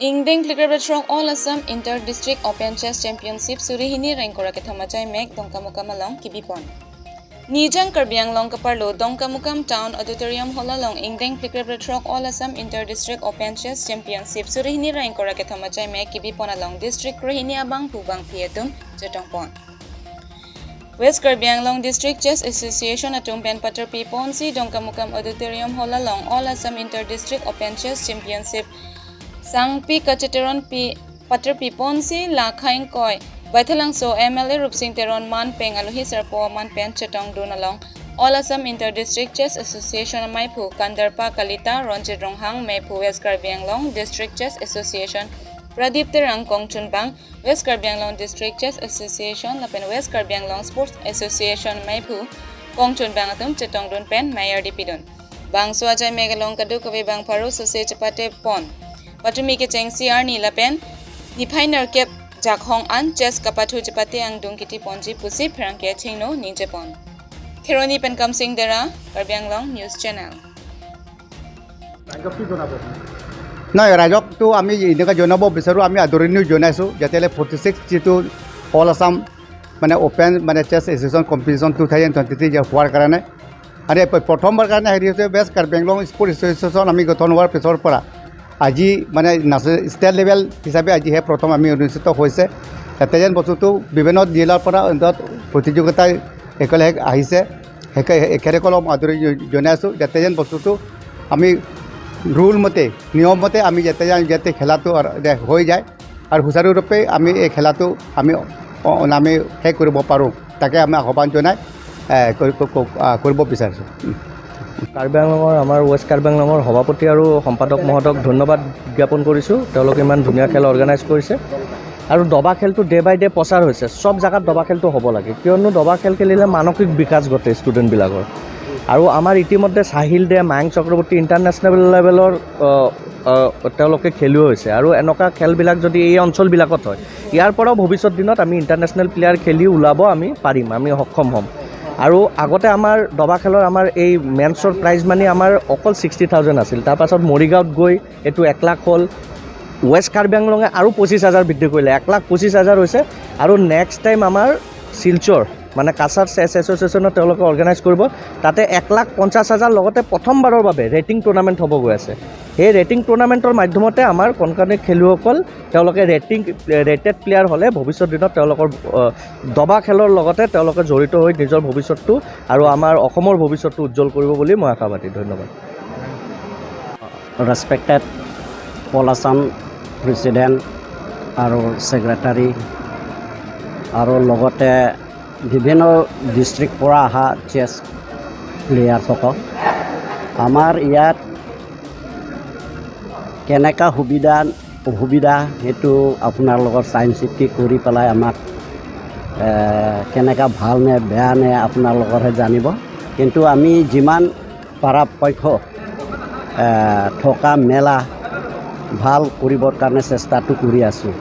Ingdeng Flicker All Assam Inter District Open Chess Championship Surihini Rengkora Kethamachai Mek Dongkamukam along Kibipon. Nijang Karbi Anglong Kaparlo Dongkamukam Town Auditorium Hall along Ingdeng Flicker All Assam Inter District Open Chess Championship Surihini Rengkora Kethamachai Mek Kibipon along District Rohini Abang Pubang Pietum Chetongpon. West Karbi Anglong District Chess Association atum pen patar P Ponsi Dongkamukam Auditorium Hall along All Assam Inter District Open Chess Championship Sangpi Kacheteron P Patar P Ponsi Lakhaing Koi Baithalang So MLA Rupsing Teron Man Peng Aluhi Sarpo Man Pen Chetong Dun along All Assam Inter District Chess Association Maiphu Kandarpa Kalita Ronjit Ronghang Maiphu West Karbi Anglong District Chess Association Pradeep Terang Kongchun Bang West Karbi Anglong District Chess Association Lapen West Karbi Anglong Sports Association Maiphu Kongchun Bang atum Chetong Dun Pen Mayor Dipidun Bang Suajai Megalong Kadu Kavi Bang Paru Sose Chapate Pon Patumi ke Cheng CR ni Lapen ni final kep Jak Hong An Chess Kapathu Chapate Ang Dung Kiti Ponji Pusi Phrangke Chingno Ninje Pon Kheroni Pen Kam Singh Dera Karbi Anglong News Channel. নহয়, ৰাইজকতো আমি এনেকুৱা জনাব বিচাৰোঁ, আমি আদৰণিও জনাইছোঁ যেতিয়াহ'লে 46 যিটো all Assam মানে open মানে চেছ এছ'চিয়েশ্যন কম্পিটিশ্যন 2023 হোৱাৰ কাৰণে আৰু প্ৰথমবাৰ কাৰণে হেৰি হৈছে। West Karbi Anglong sports association আমি গঠন হোৱাৰ পিছৰ পৰা আজি মানে নেশ্যনেল ষ্টেট লেভেল হিচাপে আজিহে প্ৰথম আমি অনুষ্ঠিত হৈছে। তাতে যেন বস্তুটো বিভিন্ন জিলাৰ পৰা প্ৰতিযোগিতা একেলগে আহিছে, এখেতসকলক আদৰি জনাইছোঁ যাতে যেন বস্তুটো আমি ৰুল মতে নিয়ম মতে আমি যাতে যাতে খেলাটো হৈ যায় আৰু সুচাৰুৰূপে আমি এই খেলাটো আমি আমি শেষ কৰিব পাৰোঁ, তাকে আমি আহ্বান জনাই কৰিব বিচাৰিছোঁ। কাৰ্বি আংলঙৰ আমাৰ ৱেষ্ট কাৰ্বি আংলঙৰ সভাপতি আৰু সম্পাদক মহোদয়ক ধন্যবাদ জ্ঞাপন কৰিছোঁ। তেওঁলোকে ইমান ধুনীয়া খেল অৰ্গেনাইজ কৰিছে আৰু দবা খেলটো ডে বাই ডে প্ৰচাৰ হৈছে। চব জেগাত দবা খেলটো হ'ব লাগে, কিয়নো দবা খেল খেলিলে মানসিক বিকাশ ঘটে ষ্টুডেণ্টবিলাকৰ। আৰু আমাৰ ইতিমধ্যে চাহিল দে, মায়ংক চক্ৰৱৰ্তী ইণ্টাৰনেশ্যনেল লেভেলৰ তেওঁলোকে খেলুৱৈ হৈছে আৰু এনেকুৱা খেলবিলাক যদি এই অঞ্চলবিলাকত হয়, ইয়াৰ পৰাও ভৱিষ্যত দিনত আমি ইণ্টাৰনেশ্যনেল প্লেয়াৰ খেলি ওলাব আমি পাৰিম, আমি সক্ষম হ'ম। আৰু আগতে আমাৰ দবা খেলৰ আমাৰ এই মেন্সৰ প্ৰাইজ মানি আমাৰ অকল 60,000 আছিল, তাৰপাছত মৰিগাঁৱত গৈ এইটো 1 লাখ হ'ল। ৱেষ্ট কাৰ্বি আংলঙে আৰু 25,000 বৃদ্ধি কৰিলে, 1,25,000 হৈছে। আৰু নেক্সট টাইম আমাৰ শিলচৰ মানে কাছাৰ চেছ এছ'চিয়েশ্যনত তেওঁলোকে অৰ্গেনাইজ কৰিব, তাতে 1,50,000 লগতে প্ৰথমবাৰৰ বাবে ৰেটিং টুৰ্ণামেণ্ট হ'ব গৈ আছে। সেই ৰেটিং টুৰ্ণামেণ্টৰ মাধ্যমতে আমাৰ কণকণি খেলুৱৈসকল তেওঁলোকে ৰেটেড প্লেয়াৰ হ'লে ভৱিষ্যত দিনত তেওঁলোকৰ দবা খেলৰ লগতে তেওঁলোকে জড়িত হৈ নিজৰ ভৱিষ্যতটো আৰু আমাৰ অসমৰ ভৱিষ্যতটো উজ্জ্বল কৰিব বুলি মই আশাবাদী। ধন্যবাদ। ৰেচপেক্টেড অল আছাম প্ৰেচিডেণ্ট আৰু ছেক্ৰেটাৰী আৰু লগতে বিভিন্ন ডিষ্ট্ৰিক্ট পৰা অহা চেছ প্লেয়াৰসকল, আমাৰ ইয়াত কেনেকুৱা সুবিধা অসুবিধা সেইটো আপোনালোকৰ চাই চিতি কৰি পেলাই আমাক কেনেকুৱা ভাল নে বেয়া নে আপোনালোকৰহে জানিব। কিন্তু আমি যিমান পৰাপক্ষ থকা মেলা ভাল কৰিবৰ কাৰণে চেষ্টাটো কৰি আছোঁ।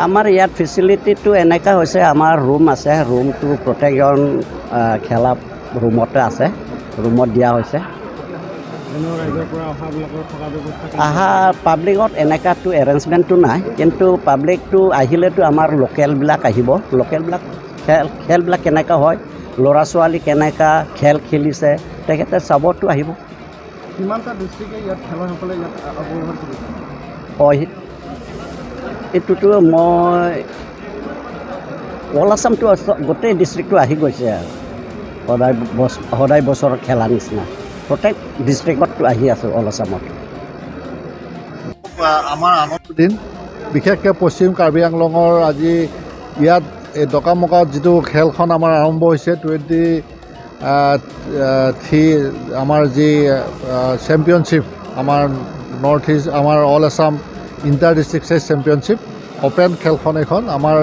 আমাৰ ইয়াত ফেচিলিটিটো এনেকুৱা হৈছে, আমাৰ ৰুম আছে, ৰুমটো প্ৰত্যেকজন খেলা ৰুমতে আছে, ৰুমত দিয়া হৈছে। আহা পাব্লিকত এনেকুৱাটো এৰেঞ্জমেণ্টটো নাই, কিন্তু পাব্লিকটো আহিলেতো আমাৰ লোকেলবিলাক আহিব। লোকেলবিলাক খেলবিলাক কেনেকুৱা হয়, ল'ৰা ছোৱালী কেনেকুৱা খেল খেলিছে তেখেতে চাবতো আহিব। কিমানটা ডিষ্ট্ৰিক্টে ইয়াত খেলুৱৈসকলে ইয়াত অংশগ্ৰহণ কৰিছে? হয়, এইটোতো মই অল আছামটো গোটেই ডিষ্ট্ৰিক্টটো আহি গৈছে আৰু সদায় বছৰ খেলা নিচিনা প্ৰত্যেক ডিষ্ট্ৰিক্টতো আহি আছোঁ অল আছামত। আমাৰ আনন্দ দিন, বিশেষকৈ পশ্চিম কাৰ্বি আংলঙৰ আজি ইয়াত এই ডকামকাত যিটো খেলখন আমাৰ আৰম্ভ হৈছে 23 আমাৰ যি চেম্পিয়নশ্বিপ, আমাৰ নৰ্থ ইষ্ট আমাৰ all Assam inter district chess championship open খেলখন এইখন আমাৰ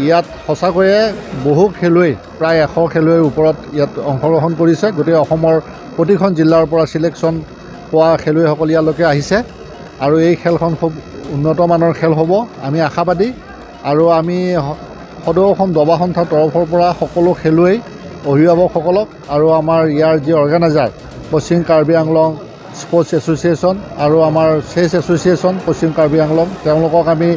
ইয়াত সঁচাকৈয়ে বহু খেলুৱৈ, প্ৰায় 100 খেলুৱৈৰ ওপৰত ইয়াত অংশগ্ৰহণ কৰিছে। গোটেই অসমৰ প্ৰতিখন জিলাৰ পৰা চিলেকশ্যন পোৱা খেলুৱৈসকল ইয়ালৈকে আহিছে আৰু এই খেলখন খুব উন্নত মানৰ খেল হ'ব আমি আশাবাদী। আৰু আমি সদৌ অসম দবা সন্থাৰ তৰফৰ পৰা সকলো খেলুৱৈ, অভিভাৱকসকলক আৰু আমাৰ ইয়াৰ যি অৰ্গেনাইজাৰ পশ্চিম কাৰ্বি আংলং স্পৰ্টছ এছ'চিয়েশ্যন আৰু আমাৰ চেছ এছ'চিয়েশ্যন পশ্চিম কাৰ্বি আংলং, তেওঁলোকক আমি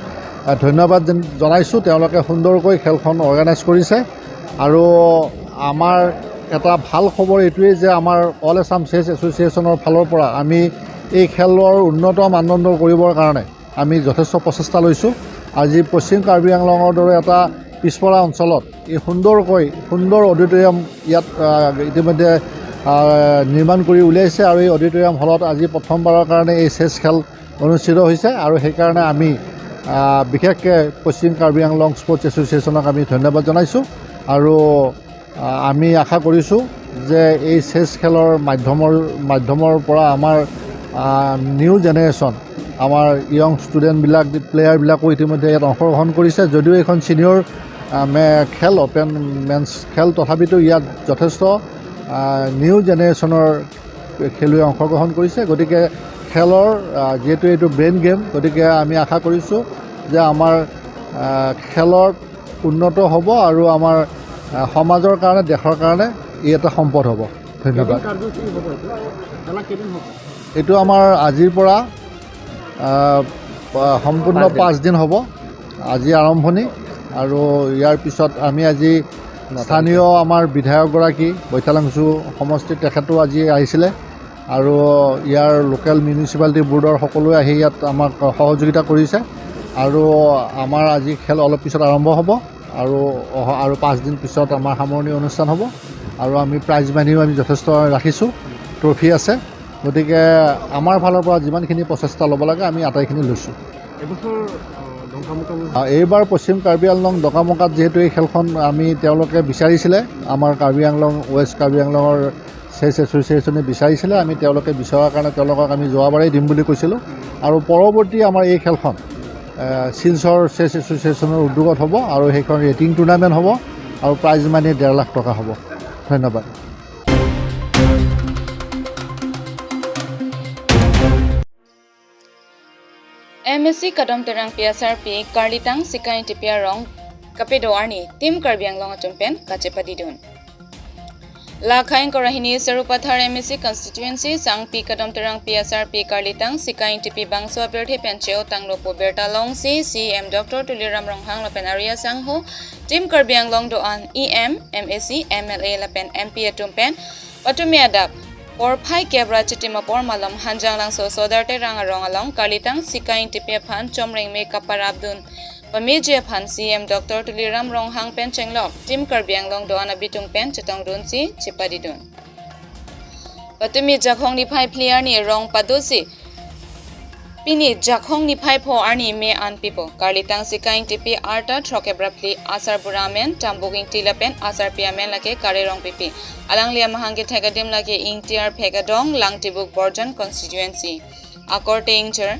ধন্যবাদ জনাইছোঁ। তেওঁলোকে সুন্দৰকৈ খেলখন অৰ্গেনাইজ কৰিছে। আৰু আমাৰ এটা ভাল খবৰ এইটোৱেই যে আমাৰ অল আছাম চেছ এছ'চিয়েশ্যনৰ ফালৰ পৰা আমি এই খেলৰ উন্নত মানদণ্ড কৰিবৰ কাৰণে আমি যথেষ্ট প্ৰচেষ্টা লৈছোঁ। আজি পশ্চিম কাৰ্বি আংলঙৰ দৰে এটা পিছপৰা অঞ্চলত এই সুন্দৰকৈ সুন্দৰ অডিটৰিয়াম ইয়াত ইতিমধ্যে নিৰ্মাণ কৰি উলিয়াইছে আৰু এই অডিটৰিয়াম হলত আজি প্ৰথমবাৰৰ কাৰণে এই চেছ খেল অনুষ্ঠিত হৈছে। আৰু সেইকাৰণে আমি বিশেষকৈ পশ্চিম কাৰ্বি আংলং স্পৰ্টছ এছ'চিয়েশ্যনক আমি ধন্যবাদ জনাইছোঁ। আৰু আমি আশা কৰিছোঁ যে এই চেছ খেলৰ মাধ্যমৰ পৰা আমাৰ নিউ জেনেৰেশ্যন, আমাৰ য়ং ষ্টুডেণ্টবিলাক, প্লেয়াৰবিলাকো ইতিমধ্যে ইয়াত অংশগ্ৰহণ কৰিছে। যদিও এইখন ছিনিয়ৰ খেল, অ'পেন মেন্স খেল, তথাপিতো ইয়াত যথেষ্ট নিউ জেনেৰেশ্যনৰ খেলুৱৈ অংশগ্ৰহণ কৰিছে। গতিকে খেলৰ যিহেতু এইটো ব্ৰেইন গেম, গতিকে আমি আশা কৰিছোঁ যে আমাৰ খেলৰ উন্নত হ'ব আৰু আমাৰ সমাজৰ কাৰণে, দেশৰ কাৰণে ই এটা সম্পদ হ'ব। ধন্যবাদ। এইটো আমাৰ আজিৰ পৰা সম্পূৰ্ণ 5 দিন হ'ব, আজি আৰম্ভণি। আৰু ইয়াৰ পিছত আমি আজি স্থানীয় আমাৰ বিধায়কগৰাকী বৈঠালাংচু সমষ্টিত তেখেতো আজি আহিছিলে আৰু ইয়াৰ লোকেল মিউনিচিপালিটি বৰ্ডৰ সকলোৱে আহি ইয়াত আমাক সহযোগিতা কৰিছে। আৰু আমাৰ আজি খেল অলপ পিছত আৰম্ভ হ'ব আৰু আৰু 5 দিন পিছত আমাৰ সামৰণি অনুষ্ঠান হ'ব। আৰু আমি প্ৰাইজ মানিও আমি যথেষ্ট ৰাখিছোঁ, ট্ৰফি আছে। গতিকে আমাৰ ফালৰ পৰা যিমানখিনি প্ৰচেষ্টা ল'ব লাগে আমি আটাইখিনি লৈছোঁ। এইবাৰ পশ্চিম কাৰ্বি আংলং ডকামকাত যিহেতু এই খেলখন আমি তেওঁলোকে বিচাৰিছিলে, আমাৰ কাৰ্বি আংলং ৱেষ্ট কাৰ্বি আংলঙৰ চেছ এছ'চিয়েশ্যনে বিচাৰিছিলে, আমি তেওঁলোকে বিচৰাৰ কাৰণে তেওঁলোকক আমি যোৱাবাৰেই দিম বুলি কৈছিলোঁ। আৰু পৰৱৰ্তী আমাৰ এই খেলখন শিলচৰ চেছ এছ'চিয়েশ্যনৰ উদ্যোগত হ'ব আৰু সেইখন ৰেটিং টুৰ্ণামেণ্ট হ'ব আৰু প্ৰাইজ মানি 1.5 লাখ টকা হ'ব। ধন্যবাদ। MSc kadam terang PSR P Karlitang sikai tipia rong kapedo arni tim Karbi Anglong champion kachepadidun. Lakhain korahini Sarupathar MSc constituency sang P kadam terang PSR P Karlitang sikai tipi bangso berthe pencheo tanglopo berta long C CM Dr. Tuliram Ronghang lapen area sangho tim Karbi Anglong do an EM MSc MLA lapen MP atumpen patumiadap por phai kebra chitima por malam hanjang lang so sodarte rang rong along Karlitang sikai tipi phan chomreng me kaparabdun pameje phan CM Dr. Tuliram Ronghang pen chenglok tim Karbi Anglong do ana bitung pen chetong run si chipadidun patumi jakhong ni phai player ni rong padosi pini jakhong ni phai pho arni me an pipo Karlitang sikai tipi arta thokebra pli asar buramen tambuging tilapen asar piamen lake kare rong pipi alanglia mahange thekadim lake ingtiar phegadong langtibuk borjan constituency akorte ingcher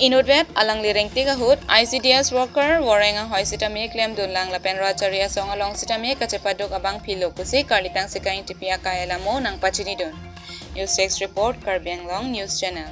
inudweb alangli rengti gahut ICDS worker warenga hoisitame claim dunlang lapen racharia song along sitame kachepaduk abang philo kusi Karlitang sikai tipi akaelamo nang pachinidun. News 6 report, Karbi Anglong News Channel.